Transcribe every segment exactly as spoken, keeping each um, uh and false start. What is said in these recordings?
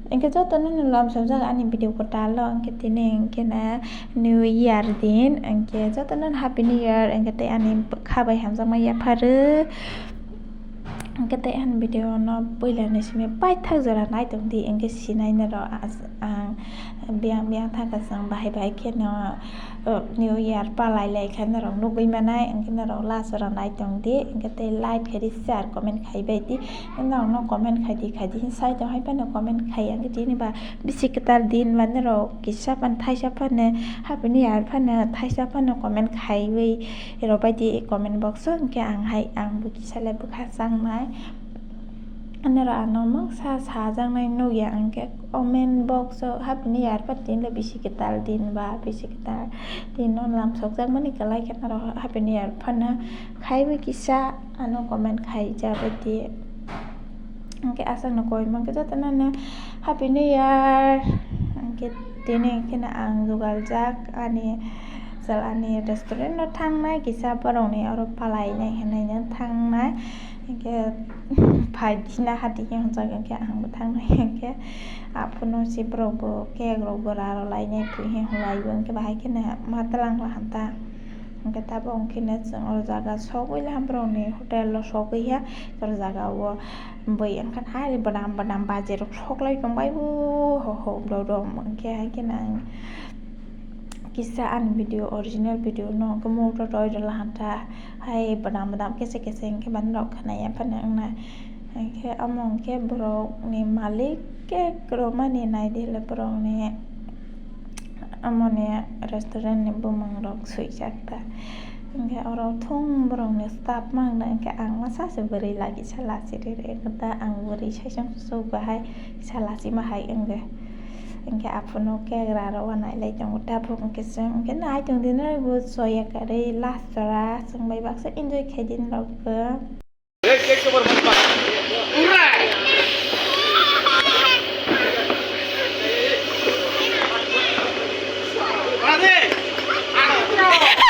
Hwnkhe jotono no lamsokjak ani video kwtal o, hwnkhe tini hwnkhe na New Year din, hwnkhe jotono Happy New Year, hwnkhe tei ani kha bai hamjakma yapharwi. Hwnkhe tei ani video no puila ni simi paithak jora naitongdi, hwnkhe sinai norok as-, ang biyang biyang thangkha chwng bahai bahai kheno. O, New Year palai lai khe norok nugwi manai, hwnkhe norok last oro nai tong di, hwnkhe tei like khaidi, share, comment khai bai di, norok no comment khai di, khai di, sai tong hai phano comment khai, hwnkhe tini ba bisi kwtal din ba norok kisa phano thaisa phano Happy New Year phano thaisa phano comment khaiwi rwbai di comment box o, hwnkhe ang hai ang bo kisa le bwkha changnai. Norok ano mungsa sajaknai nukya, hwnkhe comment box o Happy New Year pha tinle bisi kwtal din ba bisi kwtal din no lamsokjakmani kwlai khe norok Happy New Year phano khaiwi kisa ano comment khaijabai di. Hwnkhe aswkno koi mankhe jotono no Happy New Year. Hwnkhe tini hwnkhe no ang jugaljak ani chwla ani restaurant o thangnai, kisa borokni oro palainai hinwi no thangnai. Hwnkhe phai dina hati khe hwnjak, hwnkhe ang bo thangnai, hwnkhe aphuru si borok bo cake rok bo raro lainai twi hwnlai bo, hwnkhe bahai kheno ma twlang la hanta. Hwnkhe tabuk hwnkhe no chwng o jaga sogwi laha borokni hotel o sogwi ya, o jaga o bwi wngkha hai bwnam bwnam baji rok soklai tongbai bo ho ho bro rok, hwnkhe hai kheno ang kisa ani video, original video no hwnkhe mungto roi rwla hanta. Hai bwnam bwnam kese kese hwnkhe mani rok khwnaya phano wngna. Hwnkhe omo hwnkhe borok ni malik khe kwrwngmani naidi le borok ni omo ni restaurant ni bumung rok swijak ta. Hwnkhe oro thung borok ni staff ma wngna hwnkhe ang masa se bwrwi lagi sa lachiri rwkhe ta ang bwrwi saichung chuk bahai sa lachima hai wngkhe. Hwnkhe aphuru cake raro uanailai tongo tabuk hwnkhe chwng hwnkhe nai tongdi nai bo soya kwrwi last jora chwng bai baksa enjoy khaidi norok bo.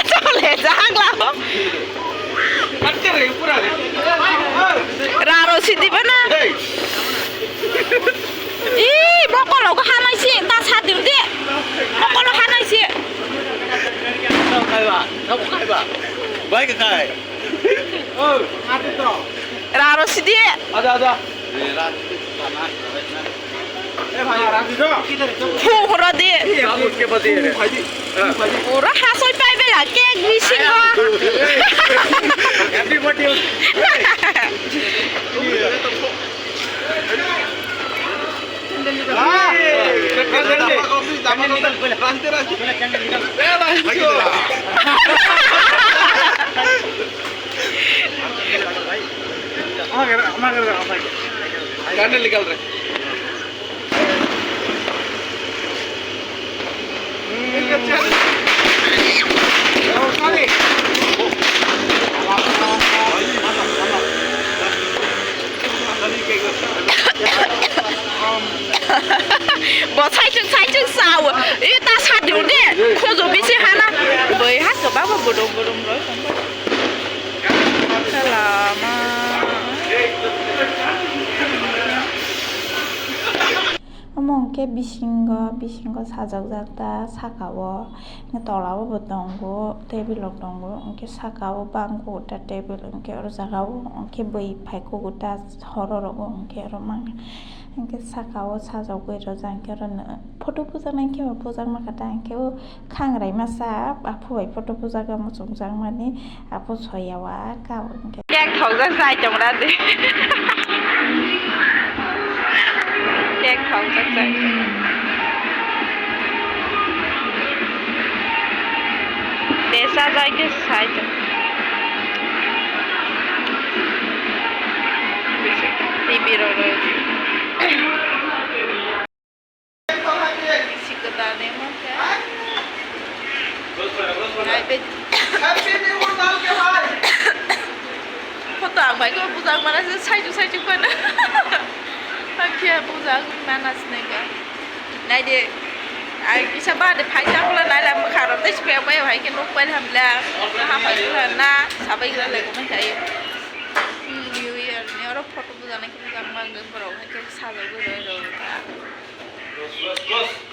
Chole jagla. Raro sidi bana. Ih, bokolo ko hanai si, ta sadir de. Bokolo hanai si. Bai ka kai. Raro sidi. Ada, ada. Phu horo di. Pura hasoi pai bela cake bisingo. Candle निकाल रहे। Bo saichung saichung sao. I ta sadi urde. Khojo bisi hana. Boi ha ko baba budum budum roi. Salama. Omo hwnkhe bisingo, bisingo sajokjak ta saka o, tola o bo tongo, table rok tongo, hwnkhe saka o bangkuk ta table, hwnkhe oro jaga o hwnkhe bui phaikuk ta horo rogo hwnkhe oro mangkha, hwnkhe saka o sajokgwi rwjak, hwnkhe oro photo bujaknai khe bo bujakma kha ta, hwnkhe o Khangrai masa aphu bai photo bujak muchungjak mani aphu soya wa ka hwnkhe. Cake thokjak sai tongra de. Cake thokjak sai. Desa jai ke sai tong. T V rok roi. Bisi kwtal ni omo khe. Nai be. Photo ang bai khe bujak mana se saichuk saichuk phano. Hakhe bujak mana sinai kha. Nai de. Ai kisa ba de phai ta bwla nai la bwkha rok tei sipre bai hai khe nuk pai hamla. Ha phai bwla na sabai gra le ko khai. New Year ni oro photo bujak nai khe bujak ma borok hai khe sajagwi roi rok. Close, close.